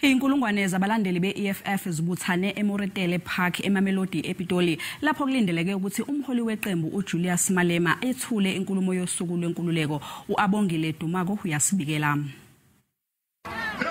Inkulungwane zabalandeli be-EFF zibuthane eMoretele Park eMamelodi ePitoli lapho kulindeleke ukuthi umholi weqembu uJulius Malema ethule inkulumo yosuku lwenkululeko. UAbongile Dumako uyasibikela.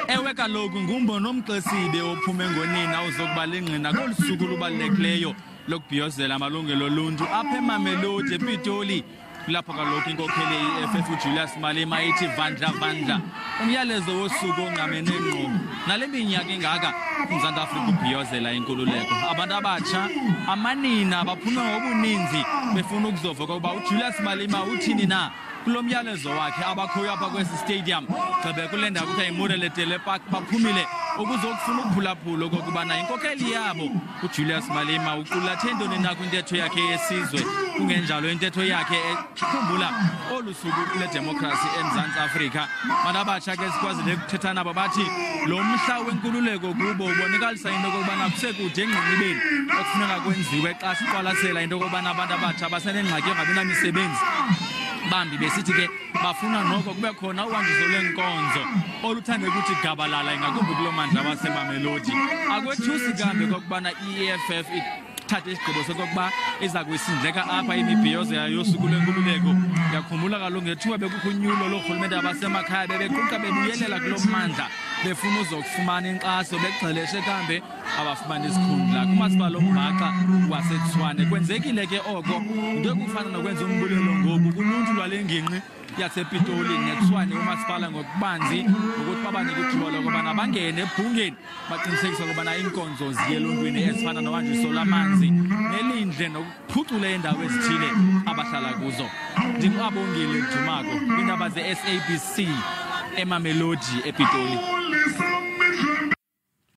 Ewe kaloku ngumbono omxesibe ophume ngonina uzokuba lingqina kolu suku lubalulekileyo lokubhiyozela amalungelo oluntu apha eMamelodi ePitoli. Kulapho kaloku inkokheli ye-EFF uJulius Malema ithi vandla vandla umyalezo wosuku ongqamene ngqo nale minyaka ingaka uMzantsi Afrika ubhiyozela inkululeko. Abantu abatsha, amanina baphume ngobuninzi befuna ukuzova okokuba uJulius Malema uthini na kulo myalezo wakhe. Abakhoyo apha kwesi stadium gqibe kule ndawo kuthiwa yiMoretele Park baphumile ukuzokufuna ukuphulaphula okokubana inkokheli yabo uJulius Malema uqulathe ntoni na kwintetho yakhe yesizwe, kungenjalo intetho yakhe ekhumbula olu suku ledemokhrasi eMzantsi Afrika. Abantu abatsha ke sikwazile ukuthetha nabo bathi lo mhla wenkululeko kubo ubonakalisa into okokubana kusekude engqinibeni okufuneka kwenziwe xa siqwalasela into okokubana abantu abatsha basenengxaki yongabi namisebenzi. Bambi besithi ke bafuna noko kube khona uhanjiso lweenkonzo oluthande ukuthi gabalala ingakumbi kulo mandla waseMamelodi. Akwethusi kambe kokubana i-EFF ithathe isigqibo sokokuba iza kuyisindleka apha imibhiyozo yayo yosuku lwenkululeko. Uyakhumbula kaloku ngethuba bekukho unyulo loorhulumente abasemakhaya bebequqa bebuyelela kulo mmandla befuna uzokufumana inkxaso, begxeleshe kambe abafumana isikhundla kumasipala ombhaxa waseTshwane. Kwenzekile ke oko, into ekufana nokwenza umbulelo ngoku kuluntu lwale ngingqi yasePitoli neTshwane umasipala ngokubanzi ngokuthi babanike ithuba lokubana bangene ebhungeni baqinisekise ukubana iinkonzo ziye eluntwini ezifana nohanjiso lwamanzi nelindle nokuphucula iindawo ezithile abahlala kuzo. NdinguAbongile Dumako kwiindaba ze-SABC eMamelodi ePitoli.